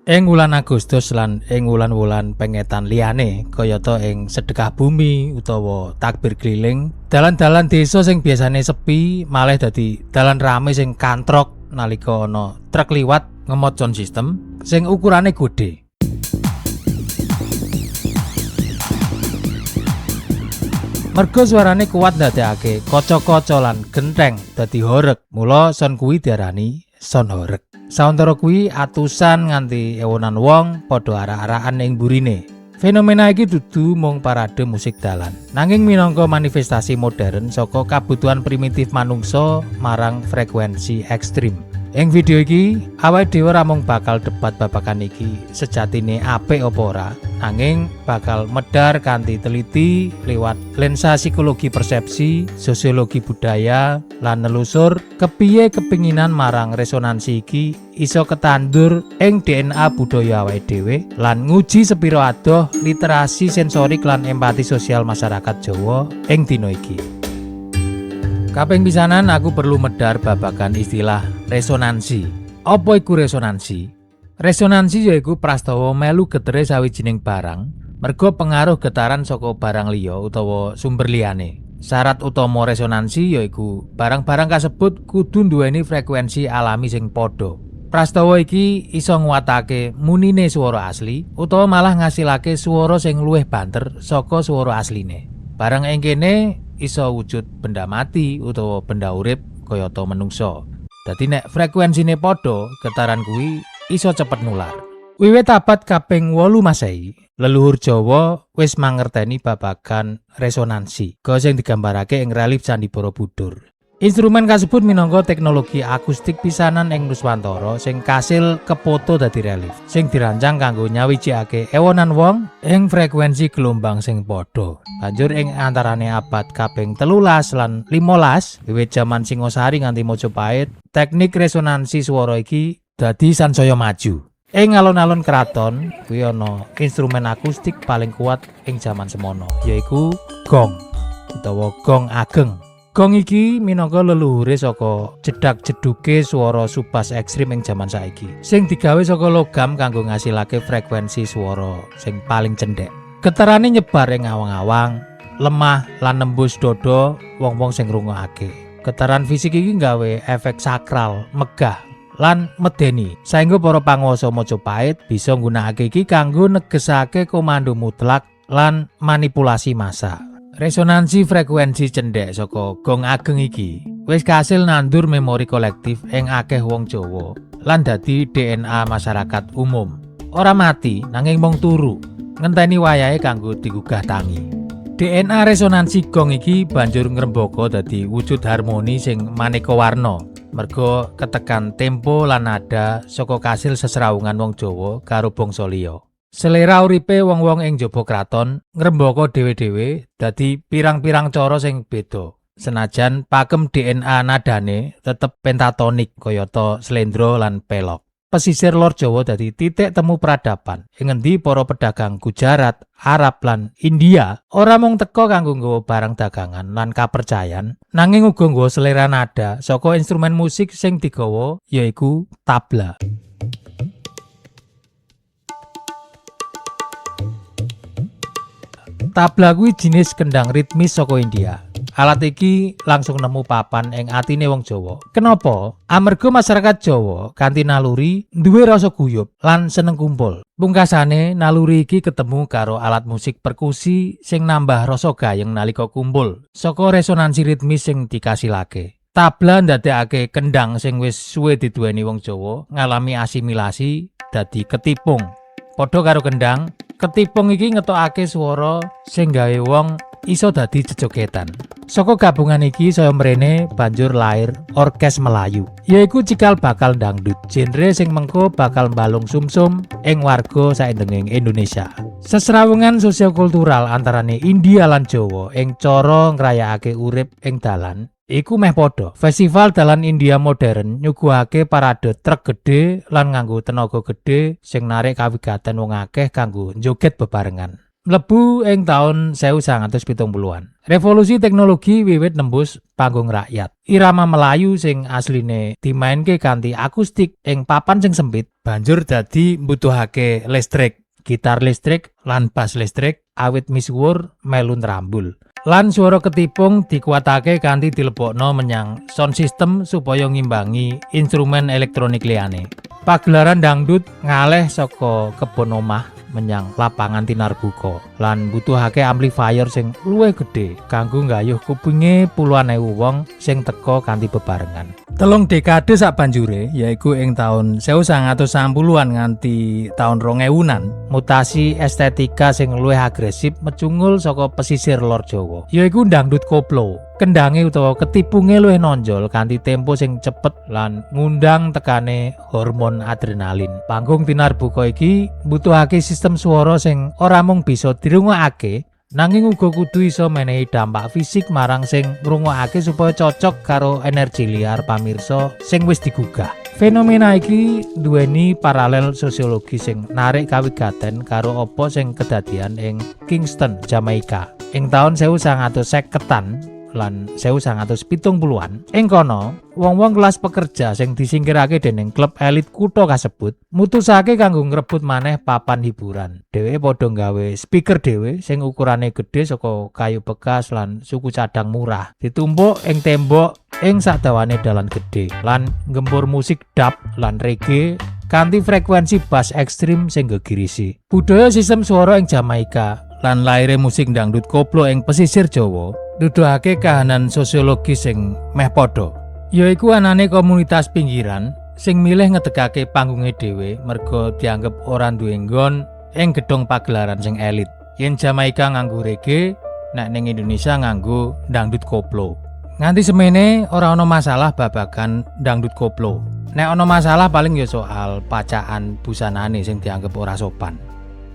Ing wulan Agustus lan ing wulan-wulan pengetan liyane kayata ing sedekah bumi utawa takbir keliling, dalan-dalan desa sing biasane sepi malih dadi dalan rame sing kantrok nalika ana truk liwat ngemot sound system sing ukurane gedhe. Merga suarane kuat ndadekake kaca-kaca lan gentheng dadi horeg, mula sound kuwi diarani sound horeg. Sauntara kuwi atusan nganti ewonan wong padha arak-arakan ing burine. Fenomena iki dudu mung parade musik dalan, nanging minangka manifestasi modern saka kabutuhan primitif manungsa marang frekuensi ekstrim. Ing video iki, awake dhewe ora mung bakal debat babagan iki sejatine apik apa ora, nanging bakal medhar kanthi teliti liwat lensa psikologi persepsi, sosiologi budaya, lan nelusur kepiye kepinginan marang resonansi iki iso ketandur ing DNA budaya awake dhewe lan nguji sepiro adoh literasi sensorik lan empati sosial masyarakat Jawa ing dina iki. Kaping pisanan aku perlu medhar babagan istilah resonansi. Apa iku resonansi? Resonansi yaiku prastawa melu getere sawijining barang merga pengaruh getaran saka barang liya utawa sumber liyane. Syarat utama resonansi yaiku barang-barang kasebut kudu nduweni frekuensi alami sing padha. Prastawa iki iso nguwatake munine swara asli utawa malah ngasilake swara sing luwih banter saka swara asline. Barang ing kene iso wujud benda mati utawa benda urip kayata menungsa. Dadi nek frekuensine padha, getaran kuwi iso cepet nular. Wiwit abad kaping 8 Masehi, leluhur Jawa wis mangerteni babagan resonansi, kaya sing digambarake ing relief Candi Borobudur. Instrumen kasebut minangka teknologi akustik pisanan ing Nuswantara sing kasil kepoto dadi relief, sing dirancang kanggo nyawijikake ewonan wong ing frekuensi gelombang sing padha. Banjur ing antarane abad kaping 13 lan 15, wiwit jaman Singosari nganti Majapahit, teknik resonansi swara iki dadi sansaya maju. Ing alun-alun kraton kuwi ana instrumen akustik paling kuat ing jaman semono, yaiku gong utawa gong ageng. Gong iki minangka leluhure saka jedak-jeduke swara subas ekstrim ing jaman saiki, sing digawe saka logam kanggo ngasilake frekuensi swara sing paling cendhek. Getarane nyebar ing awang-awang, lemah lan nembus dada wong-wong sing ngrungokake. Getaran fisik iki nggawe efek sakral, megah lan medeni, saengga para panguwasa Majapahit bisa nggunakake iki kanggo negesake komando mutlak lan manipulasi massa. Resonansi frekuensi cendhek saka gong ageng iki wis kasil nandur memori kolektif ing akeh wong Jawa lan dadi DNA masyarakat umum. Ora mati nanging mung turu, ngenteni wayahe kanggo digugah tangi. DNA resonansi gong iki banjur ngrembaka dadi wujud harmoni sing maneka warna, merga ketekan tempo lan nada saka kasil sesrawungan wong Jawa karo bangsa liya. Selera uripe wong-wong ing jaba kraton ngrembaka dhewe-dhewe dadi pirang-pirang cara sing beda. Senajan pakem DNA nadane tetep pentatonik kayata slendro lan pelok. Pesisir Lor Jawa dadi titik temu peradaban ing ngendi para pedagang Gujarat, Arab lan India ora mung teka kanggo nggawa barang dagangan lan kapercayan, nanging uga nggawa selera nada saka instrumen musik sing digawa yaiku tabla. Tabla kuwi jinis kendang ritmis saka India. Alat iki langsung nemu papan ing atine wong Jawa. Kenapa? Amarga masyarakat Jawa kanthi naluri duwe rasa guyub lan seneng kumpul. Pungkasane naluri iki ketemu karo alat musik perkusi sing nambah rasa gayeng nalika kumpul saka resonansi ritmis sing dikasilake. Tabla ndadekake kendang sing wis suwe diduweni wong Jawa ngalami asimilasi dadi ketipung. Padha karo kendang, ketipung iki ngetokake swara sing gawe wong iso dadi jejogetan. Saka gabungan iki saya mrene banjur lair Orkes Melayu, yaiku cikal bakal dangdut, genre sing mengko bakal mbalung sumsum ing warga saindenging Indonesia. Sesrawungan sosiokultural antarane India lan Jawa ing cara ngrayakake urip ing dalan iku meh padha. Festival dalan India modern nyuguhake parade truk gedhe lan nganggo tenaga gedhe sing narik kawigaten wong akeh kanggo njoget bebarengan. Mlebu ing taun 1970-an. Revolusi teknologi wiwit nembus panggung rakyat. Irama Melayu sing asline dimainke kanthi akustik ing papan sing sempit banjur dadi mbutuhake listrik, gitar listrik lan bass listrik awit misuwur melu nrambul. Lan swara ketipung dikuatake kanthi dilebokno menyang sound system supaya ngimbangi instrumen elektronik liyane. Pagelaran dangdut ngaleh saka kebon omah menyang lapangan tinarbuka lan mbutuhake amplifier sing luwih gedhe kanggo nggayuh kupinge puluhan ewu wong sing teka kanthi bebarengan. 3 dekade sabanjure, yaiku ing taun 1990-an nganti taun 2000-an, mutasi estetika sing luwih agresif mecungul saka pesisir lor Jawa, yaiku dangdut koplo. Kendange utawa ketipunge luwih nonjol kanthi tempo sing cepet lan ngundang tekane hormon adrenalin. Panggung tinarbuka iki mbutuhake sistem swara sing ora mung bisa dirungokake, nanging uga kudu iso menehi dampak fisik marang sing ngrungokake supaya cocok karo energi liar pamirsa sing wis digugah. Fenomena iki duweni paralel sosiologi sing narik kawigaten karo apa sing kedadian ing Kingston, Jamaika, ing taun 1950-an lan 1970-an. Ing kono, wong-wong kelas pekerja sing disingkirake dening klub elit kutha kasebut mutusake kanggo ngrebut maneh papan hiburan. Dheweke padha nggawe speaker dhewe sing ukurane gedhe saka kayu bekas lan suku cadang murah. Ditumpuk ing tembok ing sadawane dalan gedhe lan nggempur musik dub lan reggae kanthi frekuensi bass ekstrim sing gegirisi. Budaya sistem swara ing Jamaika lan laire musik dangdut koplo ing pesisir Jawa nuduhake kahanan sosiologis sing meh padha. Yaiku anane komunitas pinggiran sing milih ngedegake panggunge dhewe merga dianggep ora duwe nggon ing gedhong pagelaran sing elit. Yen Jamaika nganggo reggae, nek ning Indonesia nganggo dangdut koplo. Nganti semene ora ana masalah babagan dangdut koplo. Nek ana masalah paling ya soal pacaan busanane sing dianggep ora sopan.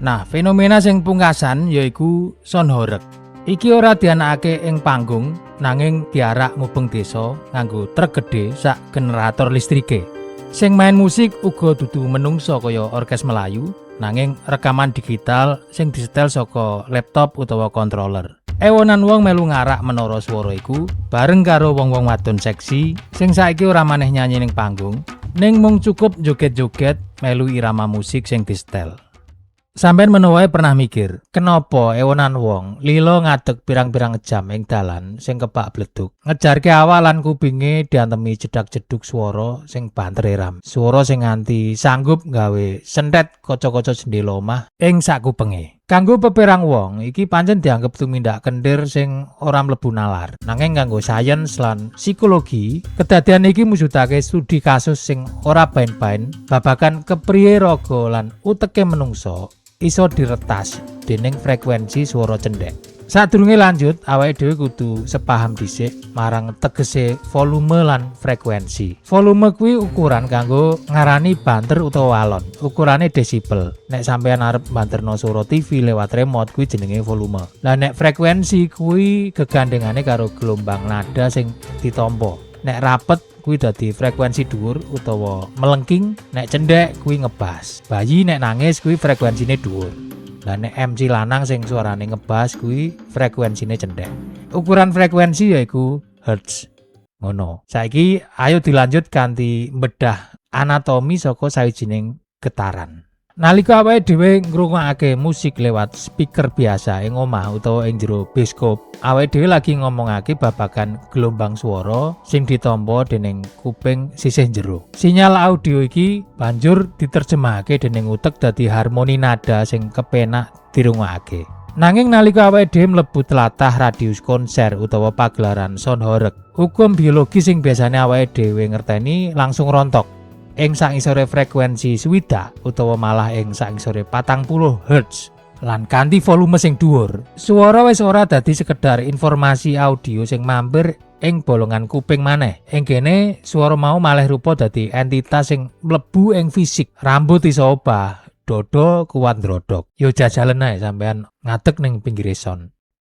Nah, fenomena sing pungkasan yaiku sound horeg. Iki ora dianakake ing panggung, nanging diarak mubeng desa nganggo truk gedhe sak generator listrike. Sing main musik uga dudu menungso kaya orkes Melayu, nanging rekaman digital sing disetel saka laptop utawa controller. Ewonan wong melu ngarak menara swara iku bareng karo wong-wong wadon seksi sing saiki ora maneh nyanyi ning panggung, ning mung cukup joget-joget melu irama musik sing disetel. Sampeyan menawa pernah mikir, kenapa ewonan wong lilo ngadeg pirang-pirang jam ing dalan sing kebak bleduk, ngejarke awak lan kupinge diantemi jedak-jeduk swara sing banter ram. Swara sing nganti sanggup gawe sentet kaca-kaca jendela omah ing sakupenge. Kanggo peperang wong, iki pancen dianggep tumindak kendir sing ora mlebu nalar. Nanging kanggo sains lan psikologi, kedadian iki mujudake studi kasus sing ora bain-bain babagan kepriye raga lan uteke menungso iso diretas dening frekuensi swara cendhek. Sadurunge lanjut, awake dhewe kudu sepaham dhisik marang tegese volume lan frekuensi. Volume kuwi ukuran kanggo ngarani banter utawa alon. Ukurane desibel. Nek sampeyan arep banterno swara TV lewat remote, kuwi jenenge volume. Lah, nek frekuensi kuwi gegandengane karo gelombang nada sing ditampa. Nek rapet kuwi dadi frekuensi dhuwur utawa melengking, nek cendhek kuwi ngebas. Bayi nek nangis kuwi frekuensine dhuwur. Lah, nek MC lanang sing suarane ngebas kuwi frekuensine cendhek. Ukuran frekuensi yaiku hertz. Ngono. Saiki ayo dilanjut kanthi bedah anatomi saka sawijining getaran. Nalika awake dhewe ngrungokake musik lewat speaker biasa ing omah utawa ing jero bioskop, awake dhewe lagi ngomongake babagan gelombang swara sing ditampa dening kuping sisih jero. Sinyal audio iki banjur diterjemahake dening utek dadi harmoni nada sing kepenak dirungokake. Nanging nalika awake dhewe mlebu tlatah radius konser utawa pagelaran sound horeg, hukum biologi sing biasane awake dhewe ngerteni langsung rontok. Ing sangisore frekuensi 60 utawa malah ing sangisore 40 Hz lan kanthi volume sing dhuwur, swara wis ora dadi sekedar informasi audio sing mampir ing bolongan kuping maneh. Ing kene swara mau malih rupa dadi entitas sing mlebu ing fisik. Rambut iso obah, dodo kuat ndrodog. Yo jajalen ae sampean ngadeg ning pinggire sound.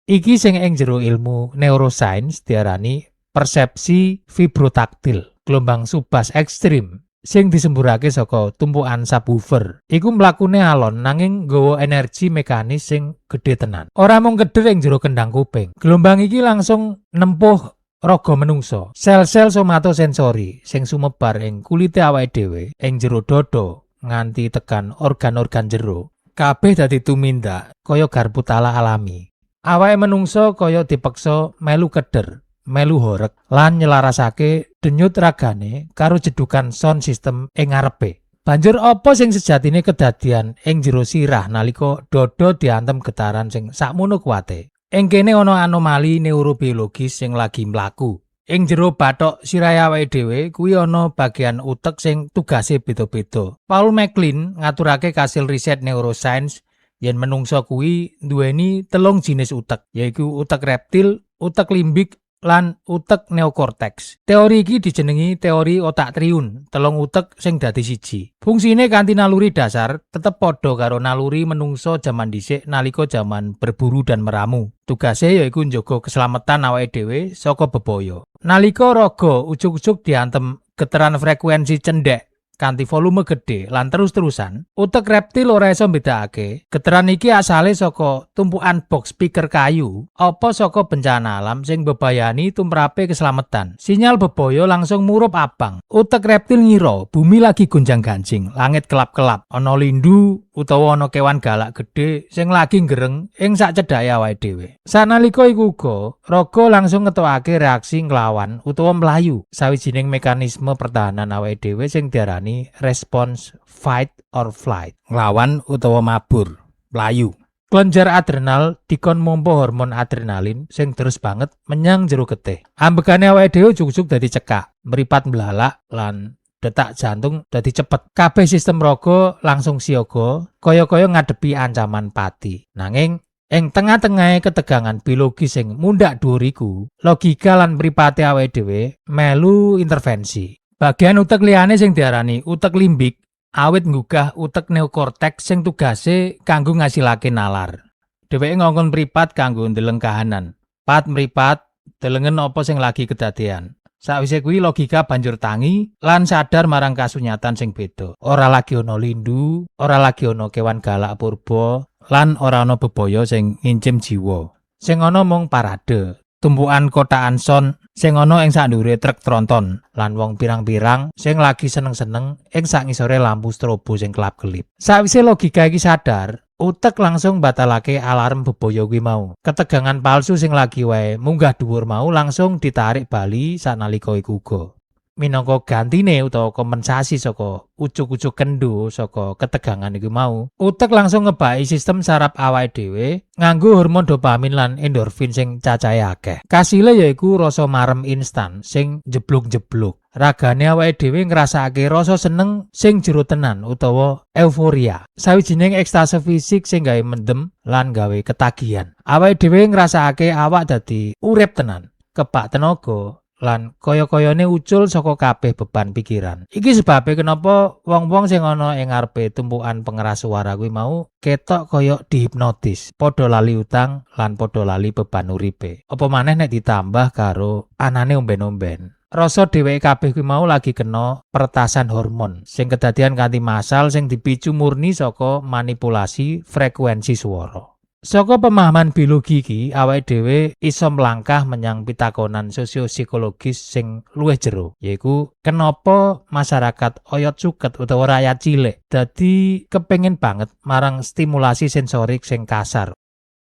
Iki sing ing jero ilmu neuroscience diarani persepsi vibrotaktil. Gelombang subas ekstrim sing disemburake saka tumpukan subwoofer. Iku mlakune alon nanging nggawa energi mekanis sing gedhe tenan. Ora mung keder ing jero kendang kuping. Gelombang iki langsung nempuh raga menungso. Sel-sel somatosensori sing sumebar ing kulite awake dhewe, ing jero dada nganti tekan organ-organ jero, kabeh dadi tumindak kaya garpu tala alami. Awake menungso kaya dipeksa melu keder, melu horeg lan nyelarasake denyut ragane karo jedukan sound system ing ngarepe. Banjur apa sing sejatine kedadian ing jero sirah nalika dada diantem getaran sing sakmono kuwate? Ing kene ana anomali neurobiologis sing lagi mlaku. Ing jero bathok sirahe awake dhewe kuwi ana bagian utek sing tugase beda-beda. Paul MacLean ngaturake kasil riset neuroscience yen menungsa kuwi nduweni telung jinis utek, yaiku utek reptil, utek limbik, lan utek neokorteks. Teori iki dijenengi teori otak triun, telung utek sing dadi siji. Fungsine kanthi naluri dasar tetep padha karo naluri menungsa jaman dhisik nalika jaman berburu dan meramu. Tugase yaiku njaga keselamatan awake dhewe saka bebaya. Nalika raga ujug-ujug diantem getaran frekuensi cendhek kanthi volume gedhe lan terus-terusan, utek reptil ora iso mbedakake getaran iki asale saka tumpukan box speaker kayu apa saka bencana alam sing mbebayani tumrape keselamatan. Sinyal bebaya langsung murup abang. Utek reptil ngira bumi lagi gonjang-ganjing, langit kelap-kelap, ana lindu utawa ana kewan galak gedhe sing lagi nggereng ing sak cedhake awake dhewe. Sanalika iku uga, raga langsung ngetokake reaksi nglawan utawa mlayu, sawijining mekanisme pertahanan awake dhewe sing diarani respons fight or flight, nglawan utawa mabur, mlayu. Kelenjar adrenal dikon mompo hormon adrenalin sing deres banget menyang jero getih. Ambekane awake dhewe ujug-ujug dadi cekak, mripat mblalak lan detak jantung dadi cepet. Kabeh sistem raga langsung siaga, kaya-kaya ngadepi ancaman pati. Nanging ing tengah-tengahe ketegangan biologis sing mundhak dhuwur iku, logika lan mripate awake dhewe melu intervensi. Bagian utek liyane sing diarani utek limbik awit nggugah utek neokorteks sing tugase kanggo ngasilake nalar. Dheweke ngongkon mripat kanggo ndeleng kahanan. Pat mripat, delengen apa sing lagi kedadean. Sakwise kuwi logika banjur tangi lan sadar marang kasunyatan sing beda. Ora lagi ana lindu, ora lagi ana kewan galak purba, lan ora ana bebaya sing ngincim jiwa. Sing ana mung parade, tumpukan kotakan sound sing ana ing sakndhuwure truk tronton lan wong pirang-pirang sing lagi seneng-seneng ing sak ngisore lampu strobo sing kelap-kelip. Sakwise logika iki sadar, utek langsung batalake alarm bebaya kuwi mau. Ketegangan palsu sing lagi wae munggah dhuwur mau langsung ditarik bali sanalika iku uga. Minangka gantine utawa kompensasi saka ujug-ujug kendo saka ketegangan iku mau, utek langsung ngebaki sistem saraf awake dhewe nganggo hormon dopamin lan endorfin sing cacahe akeh. Kasile yaiku rasa marem instan sing jeblok-jeblok. Ragane awake dhewe ngrasakake rasa seneng sing jero tenan utawa euforia. Sawijining ekstase fisik sing gawe mendem lan gawe ketagihan. Awake dhewe ngrasakake awak dadi urip tenan, kebak tenaga lan kaya-kayane ucul saka kabeh beban pikiran. Iki sebabe kenapa wong-wong sing ana ing ngarepe tumpukan pengeras suara kuwi mau ketok kaya dihipnotis, padha lali utang lan padha lali beban uripe. Apa maneh nek ditambah karo anane omben-omben. Rasa dheweke kabeh kuwi mau lagi kena peretasan hormon sing kedadian kanthi massal sing dipicu murni saka manipulasi frekuensi swara. Saka pemahaman biologi iki, awake dhewe iso mlangkah menyang pitakonan sosiopsikologis sing luwih jero, yaiku kenapa masyarakat oyot suket utawa rakyat cilik dadi kepengin banget marang stimulasi sensorik sing kasar.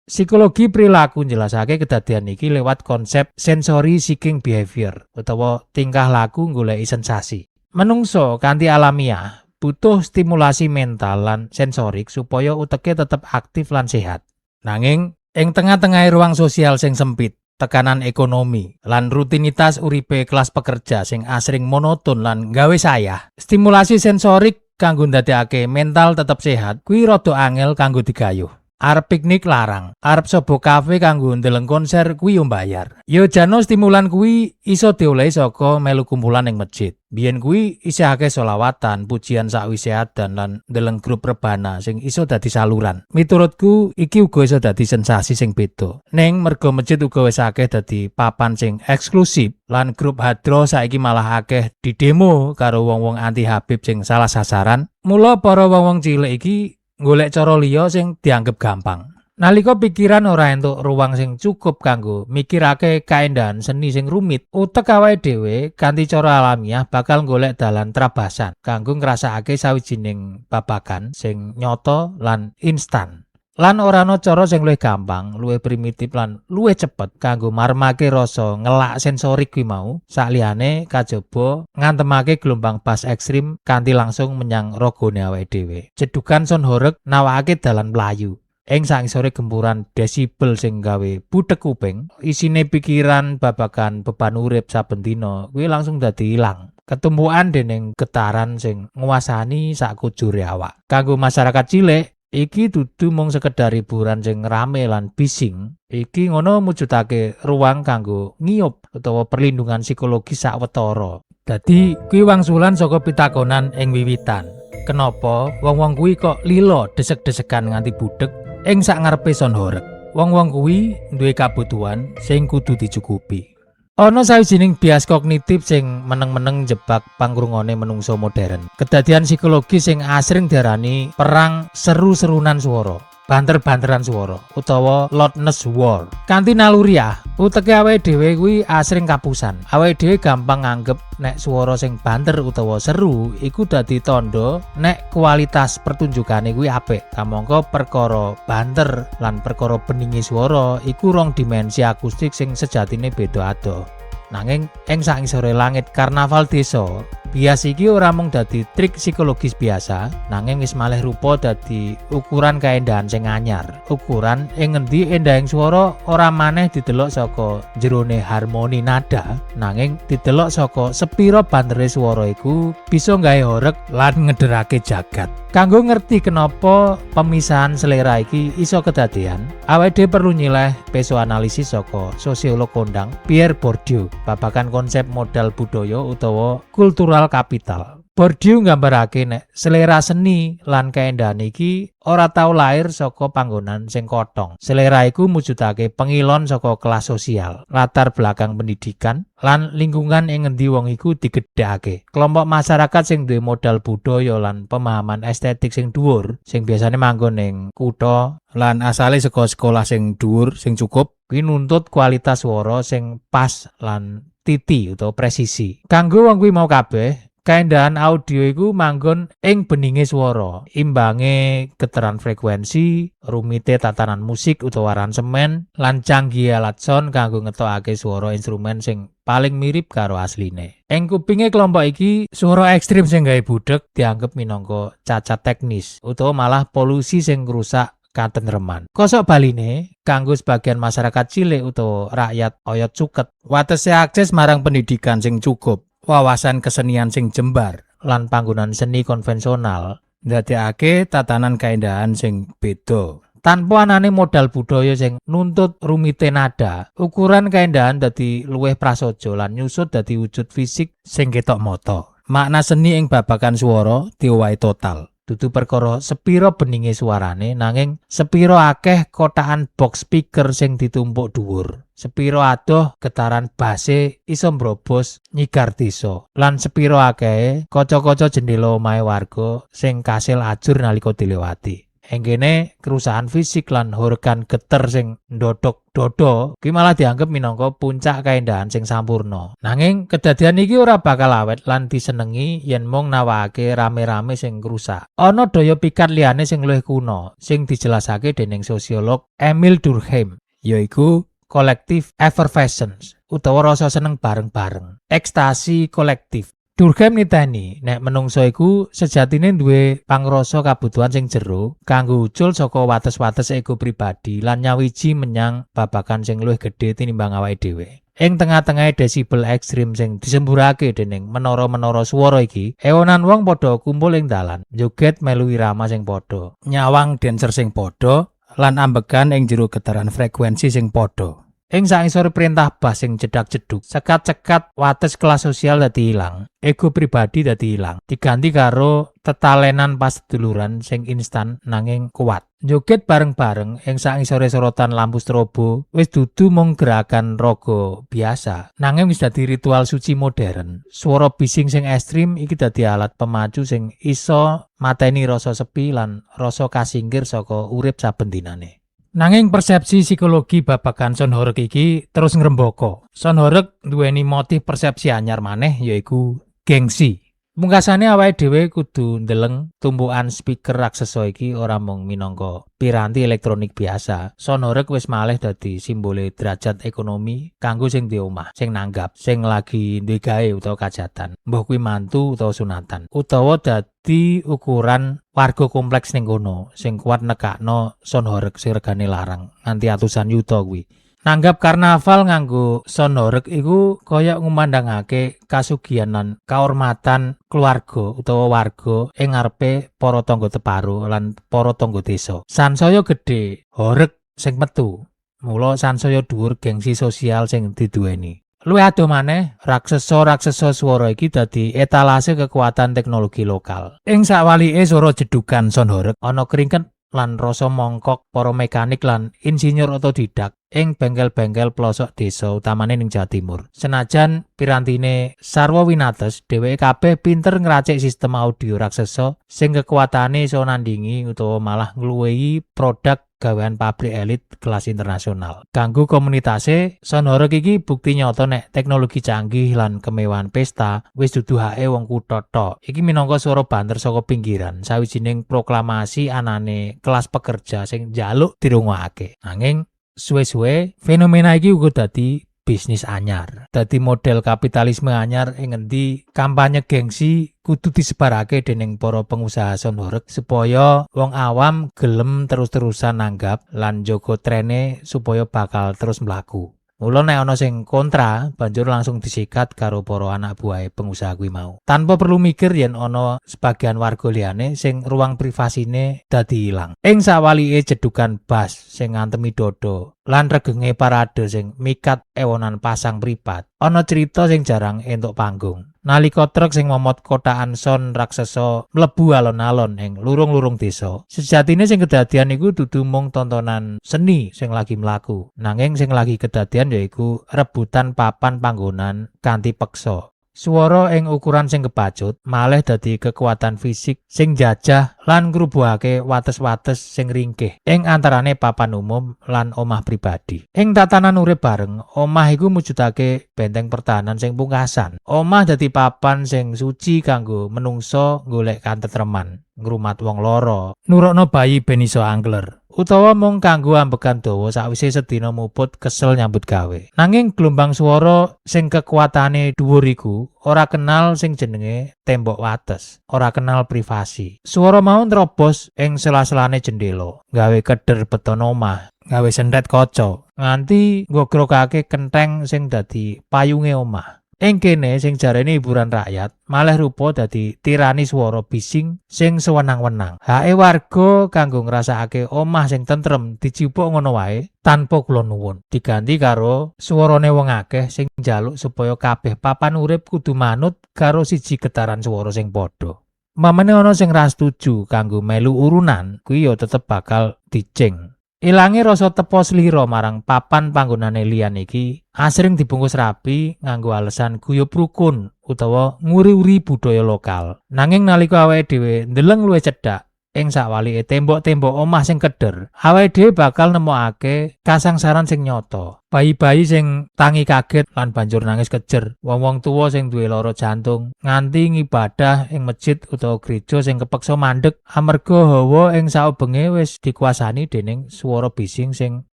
Psikologi perilaku njelasake kedadian iki lewat konsep sensory seeking behavior utawa tingkah laku nggoleki sensasi. Menungso kanthi alamiah butuh stimulasi mental lan sensorik supaya uteke tetep aktif lan sehat. Nanging ing tengah-tengahe ruang sosial sing sempit, tekanan ekonomi, lan rutinitas uripe kelas pekerja sing asring monoton lan gawe sayah, stimulasi sensorik kanggo ndadekake mental tetep sehat kuwi rada angel kanggo digayuh. Arep piknik larang, arep sobo kafe kanggo ndeleng konser kuwi yo mbayar. Yo jano stimulan kuwi iso diolehi saka melu kumpulan ing masjid, Biyen kuwi isih akeh solawatan, pujian sakwise adan lan ndeleng grup rebana sing iso dadi saluran. Miturutku iki uga iso dadi sensasi sing beda. Ning mergo masjid uga wis akeh dadi papan sing eksklusif lan grup hadro saiki malah akeh didemo karo wong-wong anti Habib sing salah sasaran. Mula para wong-wong cilik iki golek cara liya sing dianggep gampang. Nalika pikiran ora entuk ruang sing cukup kanggo mikirake kaendahan seni sing rumit, utek awake dhewe kanthi cara alamiah bakal golek dalan trabasan kanggo ngrasakake sawijining babagan sing nyata lan instan. Lan ora ana cara sing luwih gampang, luwih primitif lan luwih cepet kanggo maremake rasa ngelak sensorik kuwi mau, sakliyane kajaba ngantemake gelombang bass ekstrim kanthi langsung menyang ragane awake dhewe. Jedukan sound horeg nawakake dalan mlayu. Ing sangisore gempuran desibel sing gawe budheg kuping, isine pikiran babagan beban urip saben dina kuwi langsung dadi ilang. Ketumpukan dening getaran sing nguasani sakujure awak. Kanggo masyarakat cilik, iki dudu mung sekedar hiburan sing rame lan bising. Iki ngono mujudake ruang kanggo ngiyup utawa perlindungan psikologis sawetara. Dadi kuwi wangsulan saka pitakonan ing wiwitan. Kenapa wong-wong kuwi kok lila desek-desekan nganti budheg ing sak ngarepe sound horeg? Wong-wong kuwi duwe kabutuhan sing kudu dicukupi. Ana sawijining bias kognitif sing meneng-meneng jebak pangrungone menungso modern. Kedadian psikologis sing asring diarani perang seru-serunan swara, banter-banteran swara utawa loudness war. Kanthi naluriah, uteke awake dhewe kuwi asring kapusan. Awake dhewe gampang nganggep nek swara sing banter utawa seru iku dadi tandha nek kualitas pertunjukane kuwi apik. Kamangka perkara banter lan perkara beninge swara iku rong dimensi akustik sing sejatine beda adoh. Nanging ing sangisore langit karnaval desa, bias iki ora mung dadi trik psikologis biasa, nanging wis malih rupa dadi ukuran kaendahan sing anyar. Ukuran ing ngendi endahing swara ora maneh didelok saka jerone harmoni nada, nanging didelok saka sepira bantere swara iku bisa gawe horeg lan ngederake jagat. Kanggo ngerti kenapa pemisahan selera iki iso kedadean, awake dhewe perlu nyileh peso analisis saka sosiolog kondang Pierre Bourdieu babagan konsep modal budaya utawa cultural capital. Bourdieu nggambarake nek selera seni lan kaendahan iki ora tau lair saka panggonan sing kotong. Selera iku mujudake pengilon saka kelas sosial, latar belakang pendidikan, lan lingkungan ing ngendi wong iku digedhekake. Kelompok masyarakat sing duwe modal budaya lan pemahaman estetik sing dhuwur, sing biasane manggon ning kutha lan asale saka sekolah sing dhuwur sing cukup, kuwi nuntut kualitas swara sing pas lan titi utawa presisi. Kanggo wong kuwi mau kabeh, kaendahan audio iku manggon ing beninge swara, imbange getaran frekuensi, rumite tatanan musik utawa aransemen, lan canggihe alat sound kanggo ngetokake swara instrumen sing paling mirip karo asline. Ing kupinge kelompok iki, swara ekstrim sing gawe budheg dianggep minangka cacat teknis utawa malah polusi sing ngrusak katentreman. Kosok baline, kanggo sebagian masyarakat cilik utawa rakyat oyot suket, watese akses marang pendidikan sing cukup, wawasan kesenian sing jembar, lan panggonan seni konvensional ndadekake tatanan kaendahan sing beda. Tanpa anane modal budaya sing nuntut rumite nada, ukuran kaendahan dadi luwih prasaja lan nyusut dadi wujud fisik sing ketok mata. Makna seni ing babagan swara diowahi total. Dudu perkara sepira beninge suarane, nanging sepira akeh kotakan box speaker sing ditumpuk dhuwur. Sepira adoh getaran base iso mbrobos nyigar desa. Lan sepira akehe kaca-kaca jendela omahe warga sing kasil ajur nalika dilewati. Ing kene kerusakan fisik lan organ geter sing ndodok dodo kuwi malah dianggep minangka puncak kaendahan sing sampurna. Nanging kedadian iki ora bakal awet lan disenengi yen mung nawakake rame-rame sing ngrusak. Ana daya pikat liyane sing luwih kuno sing dijelasake dening sosiolog Emile Durkheim, yaiku collective effervescence utawa rasa seneng bareng-bareng, ekstasi kolektif. Durkheim niteni nek menungso iku sejatine duwe pangrasa kabutuhan sing jero kanggo ucul saka wates-wates ego pribadi lan nyawiji menyang babagan sing luwih gedhe tinimbang awake dhewe. Ing tengah-tengahe desibel ekstrim sing disemburake dening menara-menara swara iki, ewonan wong padha kumpul ing dalan, joget melu irama sing padha, nyawang dancer sing padha, lan ambegan ing jero getaran frekuensi sing padha. Ing sangisore perintah bas sing jedak-jeduk, sekat-sekat wates kelas sosial dadi ilang, ego pribadi dadi ilang, diganti karo tetalenan paseduluran sing instan nanging kuat. Joget bareng-bareng ing sangisore sorotan lampu strobo wis dudu mung gerakan raga biasa, nanging wis dadi ritual suci modern. Swara bising sing ekstrim iki dadi alat pemacu sing iso mateni rasa sepi lan rasa kasingkir saka urip saben dinane. Nanging persepsi psikologi babagan sound horeg iki terus ngrembaka. Sound horeg nduweni motif persepsi anyar maneh, yaiku gengsi. Pungkasane, awake dhewe kudu ndeleng tumpukan speaker raksasa iki ora mung minangka piranti elektronik biasa. Sound horeg wis malih dadi simbole derajat ekonomi kanggo sing duwe omah, sing nanggap, sing lagi duwe gawe utawa kajatan, mbuh kuwi mantu utawa sunatan, utawa dadi ukuran warga kompleks ning kono sing kuat nekakno sound horeg sing regane larang nganti atusan yuta kuwi. Nanggap karnaval nganggo sound horeg iku kaya ngumandhangake kasugihan lan kaurmatan keluarga utawa warga ing ngarepe para tangga teparo lan para tangga desa. Sansaya gedhe horeg sing metu, mula sansaya dhuwur gengsi sosial sing diduweni. Luwih adoh maneh, raksasa-raksasa swara iki dadi etalase kekuatan teknologi lokal. Ing sawalike swara jedukan sound horeg ana kringket lan rasa mongkok para mekanik lan insinyur otodidak ing bengkel-bengkel pelosok desa, utamane ning Jawa Timur. Senajan pirantine sarwa winates, dheweke kabeh pinter ngracik sistem audio raksasa sing kekuatane iso nandingi utawa malah ngluwihi produk gawean pabrik elit kelas internasional. Kanggo komunitase, sound horeg iki bukti nyata nek teknologi canggih lan kemewahan pesta wis dudu hake wong kutha tok. Iki minangka swara banter saka pinggiran, sawijining proklamasi anane kelas pekerja sing njaluk dirungokake. Nanging suwe-suwe fenomena iki uga dadi bisnis anyar. Dadi model kapitalisme anyar ing ngendi kampanye gengsi kudu disebarake dening para pengusaha sound horeg supaya wong awam gelem terus-terusan nanggap lan njaga trene supaya bakal terus mlaku. Mula nek ana sing kontra, banjur langsung disikat karo para anak buahe pengusaha kuwi mau. Tanpa perlu mikir yen ana sebagian warga liyane sing ruang privasine dadi ilang. Ing sawalike jedukan bas sing ngantemi dodo lan regenge parade sing mikat ewonan pasang mripat, ana cerita sing jarang entuk panggung. Nalika truk sing momot kotakan sound raksasa mlebu alon-alon ing lurung-lurung desa, sejatine sing kedadian iku dudu mung tontonan seni sing lagi mlaku, nanging sing lagi kedadian yaiku rebutan papan panggonan kanthi peksa. Swara ing ukuran sing kebacut malih dadi kekuatan fisik sing njajah lan ngrubuhake wates-wates sing ringkih ing antarane papan umum lan omah pribadi. Ing tatanan urip bareng, omah iku mujudake benteng pertahanan sing pungkasan. Omah dadi papan sing suci kanggo menungsa golek katentreman, ngrumat wong lara, nurokno bayi ben iso angler, utawa mung kanggo ambegan dawa sakwise sedina muput kesel nyambut gawe. Nanging gelombang swara sing kekuatane dhuwur iku ora kenal sing jenenge tembok wates, ora kenal privasi. Swara mau nerobos ing sela-selane jendela, gawe keder beton omah, gawe senthet kaca, nganti ngogrokake kentheng sing dadi payunge omah. Ing kene sing jarene hiburan rakyat malih rupa dadi tirani swara bising sing sewenang-wenang. Hake warga kanggo ngrasakake omah sing tentrem dijupuk ngono wae tanpa kula nuwun. Diganti karo swarane wong akeh sing njaluk supaya kabeh papan urip kudu manut karo siji getaran swara sing padha. Mamane ana sing ra setuju kanggo melu urunan, kuwi ya tetep bakal dicing. Ilange rasa tepa slira marang papan panggonane liyan iki asring dibungkus rapi nganggo alasan guyub rukun utawa nguri-uri budaya lokal. Nanging nalika awake dhewe ndeleng luwih cedhak ing sawalike tembok-tembok omah sing keder, awake dhewe bakal nemokake kasangsaran sing nyata. Bayi-bayi sing tangi kaget lan banjur nangis kejer, wong-wong tuwa sing duwe lara jantung, nganti ngibadah ing masjid utawa gereja sing kepeksa mandek amarga hawa ing saubenge wis dikuasani dening swara bising sing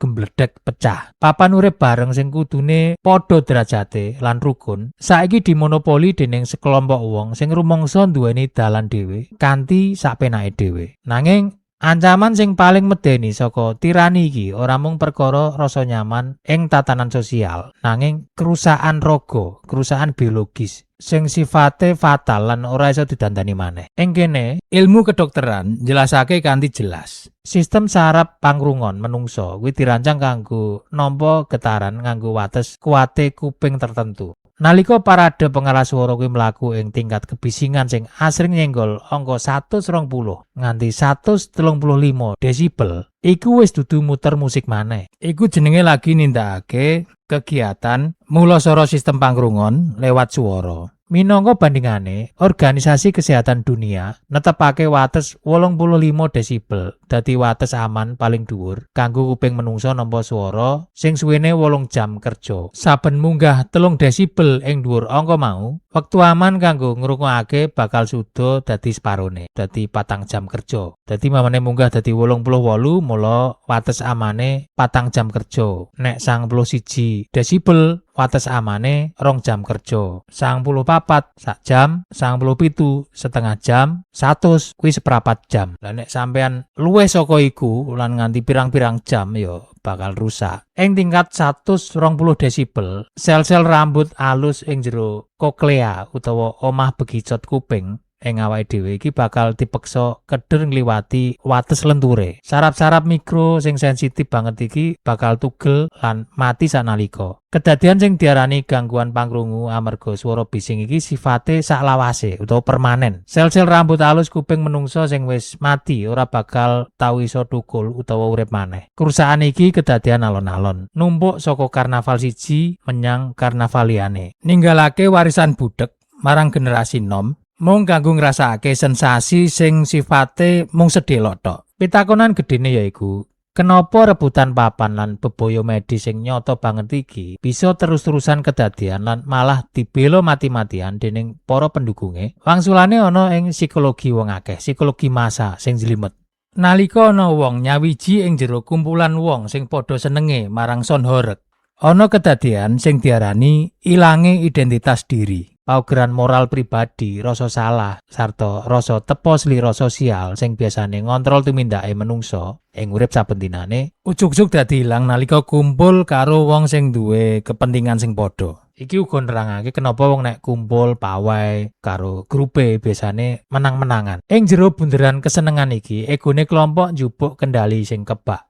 gembledek pecah. Papan urip bareng sing kudune padha derajate lan rukun, saiki dimonopoli dening sekelompok wong sing rumangsa nduweni dalan dhewe kanthi sapenake dhewe. Nanging ancaman sing paling medeni saka tirani iki ora mung perkara rasa nyaman ing tatanan sosial, nanging kerusakan raga, kerusakan biologis. sing sifate fatal lan ora iso didandani maneh. Ing kene, ilmu kedokteran njelasake kanthi jelas. Sistem saraf pangrungon menungso kuwi dirancang kanggo nampa getaran nganggo wates kuwate kuping tertentu. Nalika parade pengeras swara kuwi mlaku ing tingkat kebisingan sing asring nyenggol angka 120 nganti 135 desibel, iku wis dudu muter musik maneh. Iku jenenge lagi nindakake kegiatan mulasara sistem pangrungon lewat swara. Minangka bandingane, Organisasi Kesehatan Dunia netepake wates 85 desibel dadi wates aman paling dhuwur kanggo kuping menungsa nampa swara sing suwene 8 jam kerja. Saben munggah 3 desibel ing dhuwur angka mau, wektu aman kanggo ngrungokake bakal suda dadi separone, dadi 4 jam kerja. Dadi mamane munggah dadi 88, mula wates amane 4 jam kerja. Nek 91 desibel, wates amane 2 jam kerja. 94 sak jam, 97 setengah jam, 100 kuwi seprapat jam. Lah nek sampean luwih saka iku lan nganti pirang-pirang jam ya bakal rusak. Ing tingkat 120 desibel, sel-sel rambut alus ing jero koklea utawa omah bekicot kuping ing awake dhewe iki bakal dipeksa keder ngliwati wates lenture. Saraf-saraf mikro sing sensitif banget iki bakal tugel lan mati sanalika. Kedadian sing diarani gangguan pangrungu amarga swara bising iki sifate saklawase utawa permanen. Sel-sel rambut alus kuping menungsa sing wis mati ora bakal tau iso thukul utawa urip maneh. Kerusakan iki kedadian alon-alon, numpuk saka karnaval siji menyang karnaval liyane. Ninggalake warisan budheg marang generasi nom mung kanggo ngrasakake sensasi sing sifate mung sedelok tok. Pitakonan gedene yaiku, kenapa rebutan papan lan bebaya medis sing nyata banget iki bisa terus-terusan kedadian lan malah dibela mati-matian dening para pendukunge? Wangsulane ana ing psikologi wong akeh, psikologi massa sing jlimet. Nalika ana wong nyawiji ing jero kumpulan wong sing padha senenge marang sound horeg, ana kedadian sing diarani ilange identitas diri. Paugeran moral pribadi, rasa salah, sarta rasa tepa slira sosial sing biasane ngontrol tumindake menungsa ing urip saben dinane, ujug-ujug dadi ilang nalika kumpul karo wong sing duwe kepentingan sing padha. Iki uga nerangake kenapa wong nek kumpul pawai karo grupe biasane menang-menangan. Ing jero bunderan kesenengan iki, egone kelompok njupuk kendali sing kebak.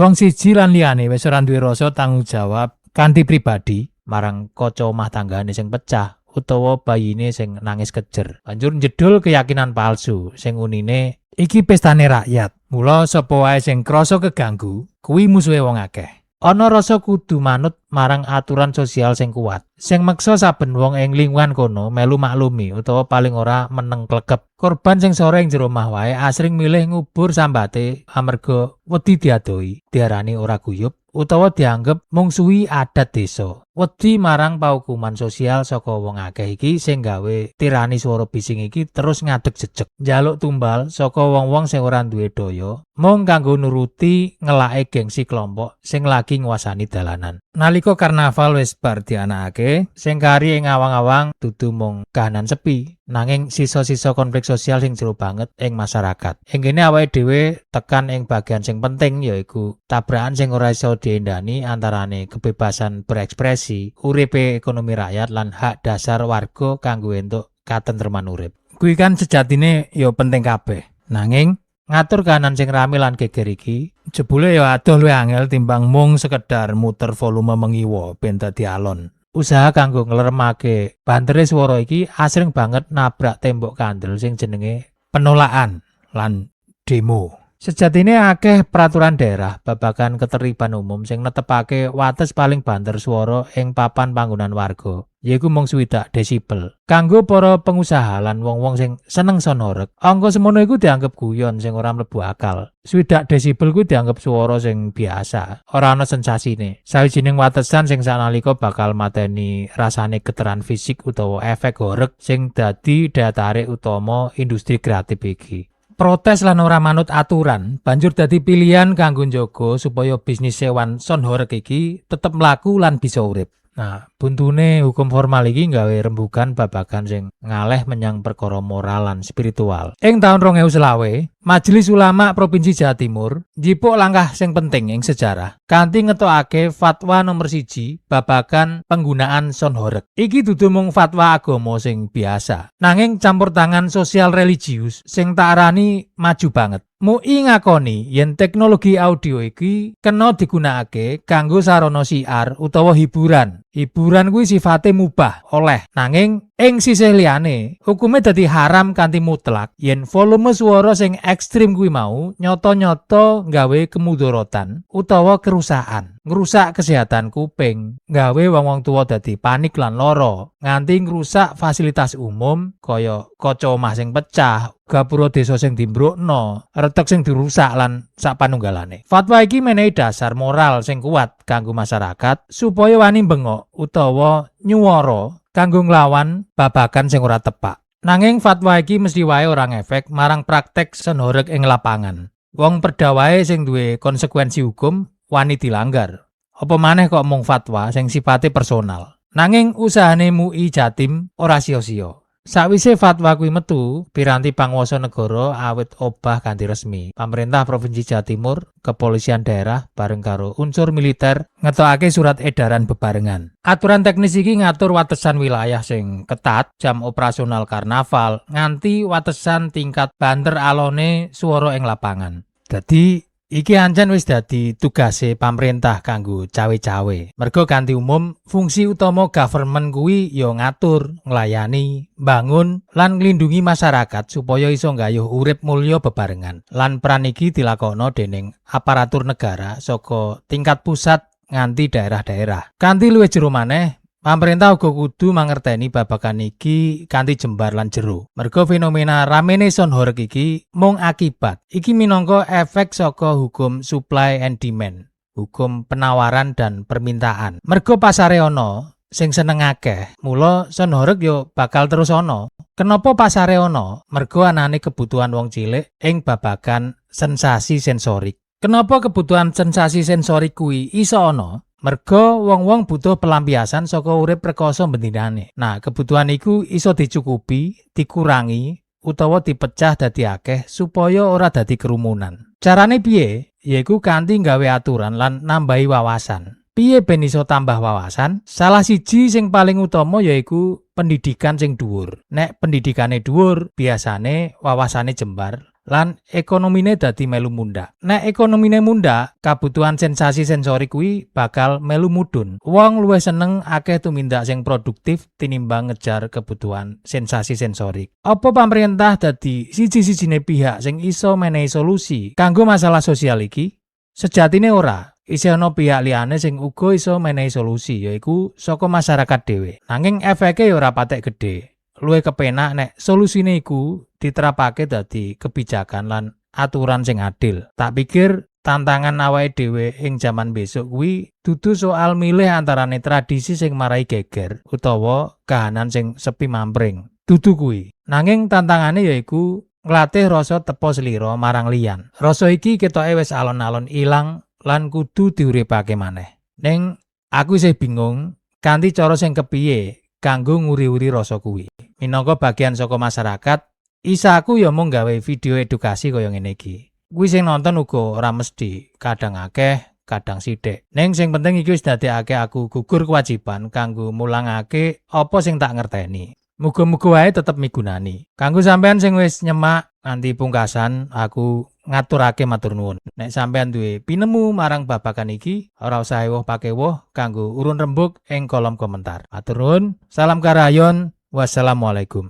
Wong siji lan liyane wis ora duwe rasa tanggung jawab kanthi pribadi marang kaca omah tanggane sing pecah utawa bayine sing nangis kejer. Banjur njedul keyakinan palsu sing unine iki pestane rakyat. Mula sapa wae sing krasa keganggu, kuwi musuhe wong akeh. Ana rasa kudu manut marang aturan sosial sing kuat, sing meksa saben wong ing lingkungan kono melu maklumi utawa paling ora meneng klegep. Korban sing sore ing jero omah wae asring milih ngubur sambate amarga wedi diadohi, diarani ora guyub utawa dianggep mungsuhi adat desa. Wedi marang paukuman sosial saka wong akeh iki sing gawe tirani swara bising iki terus ngadeg jejeg. Njaluk tumbal saka wong-wong sing ora duwe daya, mung kanggo nuruti ngelake gengsi kelompok sing lagi nguasani dalanan. Nalika karnaval wis bar dianakake, sing kari ing awang-awang dudu mung kahanan sepi, nanging sisa-sisa konflik sosial sing jero banget ing masyarakat. Ing kene awake dhewe tekan ing bagian sing penting, yaiku tabrakan sing ora iso diendani antarane kebebasan berekspresi, uripe ekonomi rakyat lan hak dasar warga kanggo entuk katentreman urip. Kuwi kan sejatine ya penting kabeh. Nanging ngatur kahanan sing rame lan geger iki jebule ya adoh luwih angel timbang mung sekedar muter volume mengiwa ben dadi alon. Usaha kanggo ngleremake bantere swara iki asring banget nabrak tembok kandel sing jenenge penolakan lan demo. Sejatine akeh peraturan daerah babagan ketertiban umum sing netepake wates paling banter swara ing papan panggonan warga, yaiku mung 60 desibel. Kanggo para pengusaha lan wong-wong sing seneng sound horeg, angka semono iku dianggep guyon sing ora mlebu akal. 60 desibel kuwi dianggep swara sing biasa, ora ana sensasine. Sawijining watesan sing sanalika bakal mateni rasane geteran fisik utawa efek horeg sing dadi daya tarik utama industri kreatif iki. Protes lan ora manut aturan banjur dadi pilihan kanggo njaga supaya bisnis sewan sound horeg iki tetep mlaku lan bisa urip. Nah, buntune hukum formal iki nggawe rembugan babagan sing ngaleh menyang perkara moral lan spiritual. Ing taun 2025, Majelis Ulama Provinsi Jawa Timur njipuk langkah sing penting ing sejarah kanthi ngetokake fatwa nomor 1 babagan penggunaan sound horeg. Iki dudu mung fatwa agama sing biasa, nanging campur tangan sosial religius sing tak arani maju banget. MUI ngakoni yen teknologi audio iki kena digunakake kanggo sarana siar utawa hiburan. Hiburan kuwi sifate mubah, oleh. Nanging ing sisih liyane, hukume dadi haram kanthi mutlak yen volume swara sing ekstrim kuwi mau nyata-nyata nggawe kemudharatan utawa kerusakan, ngrusak kesehatan kuping, nggawe wong-wong tuwa dadi panik lan lara, nganti ngrusak fasilitas umum kaya kaca omah sing pecah, gapura desa sing dimbrukno, retek sing dirusak lan sapanunggalane. Fatwa iki menehi dasar moral sing kuat kanggo masyarakat supaya wani bengok utawa nyuwara kanggo nglawan babagan sing ora tepak. Nanging fatwa iki mesti wae ora ngefek marang praktek sound horeg ing lapangan. Wong perda wae sing duwe konsekuensi hukum wani dilanggar. Apa maneh kok mung fatwa sing sifate personal. Nanging usahane MUI Jatim ora sia-sia. Sakwise fatwa kuwi metu, piranti panguwasa negara awit obah kanthi resmi. Pemerintah Provinsi Jawa Timur, kepolisian daerah bareng karo unsur militer ngetokake surat edaran bebarengan. Aturan teknis iki ngatur watesan wilayah sing ketat, jam operasional karnaval, nganti watesan tingkat banter alone swara ing lapangan. Dadi iki ancen wis dadi tugase pamerintah kanggo cawe-cawe. Mergo kanthi umum, fungsi utama government kuwi ya ngatur, nglayani, mbangun lan nglindungi masyarakat supaya iso nggayuh urip mulya bebarengan. Lan peran iki dilakokno dening aparatur negara saka tingkat pusat nganti daerah-daerah. Kanthi luwih jero maneh, pamerintah uga kudu mangerteni babagan iki kanthi jembar lan jero. Mergo fenomena ramene sound horeg iki mung akibat. Iki minangka efek saka hukum supply and demand, hukum penawaran dan permintaan. Mergo pasare ana, sing seneng akeh, mula sound horeg yo bakal terus ana. Kenapa pasare ana? Mergo anane kebutuhan wong cilik ing babagan sensasi sensorik. Kenapa kebutuhan sensasi sensorik kuwi iso ana? Mergo wong-wong butuh pelampiasan saka urip rekoso bendinane. Nah, kebutuhan iku iso dicukupi, dikurangi, utawa dipecah dadi akeh supaya ora dadi kerumunan. Carane piye? Yaiku kanthi nggawe aturan lan nambahi wawasan. Piye ben iso tambah wawasan? Salah siji sing paling utama yaiku pendidikan sing dhuwur. Nek pendidikane dhuwur, biasane wawasane jembar lan ekonomine dadi melu mundhak. Nek ekonomine mundhak, kabutuhan sensasi sensorik kuwi bakal melu mudhun. Wong luwih seneng akeh tumindak sing produktif tinimbang ngejar kebutuhan sensasi sensorik. Apa pamerintah dadi siji-sijine pihak sing iso menehi solusi kanggo masalah sosial iki? Sejatine ora. Isih ana pihak liyane sing uga iso menehi solusi, yaiku saka masyarakat dhewe. Nanging efeke ya ora patek gedhe. Luwih kepenak nek solusine iku diterapake dadi kebijakan lan aturan sing adil. Tak pikir tantangan awake dhewe ing jaman besok kuwi dudu soal milih antarane tradisi sing marai geger utawa kahanan sing sepi mampring. Dudu kuwi. Nanging tantangane yaiku nglatih rasa tepa slira marang liyan. Rasa iki ketoke wis alon-alon ilang lan kudu diuripake maneh. Ning aku isih bingung kanthi cara sing kepiye kanggo nguri-uri rasa kuwi. Minangka bagian saka masyarakat, isaku ya mung gawe video edukasi kaya ngene iki. Kuwi sing nonton uga ora mesti, kadang akeh, kadang sithik. Ning sing penting iki wis dadekake aku gugur kewajiban kanggo mulangake apa sing tak ngerteni. Muga-muga wae tetep migunani. Kanggo sampean sing wis nyemak nganti pungkasan, aku ngaturake matur nuwun. Nek sampean duwe pinemu marang babagan iki, ora usah ewuh pakewuh kanggo urun rembug ing kolom komentar. Matur nuwun, salam karayon, wassalamualaikum.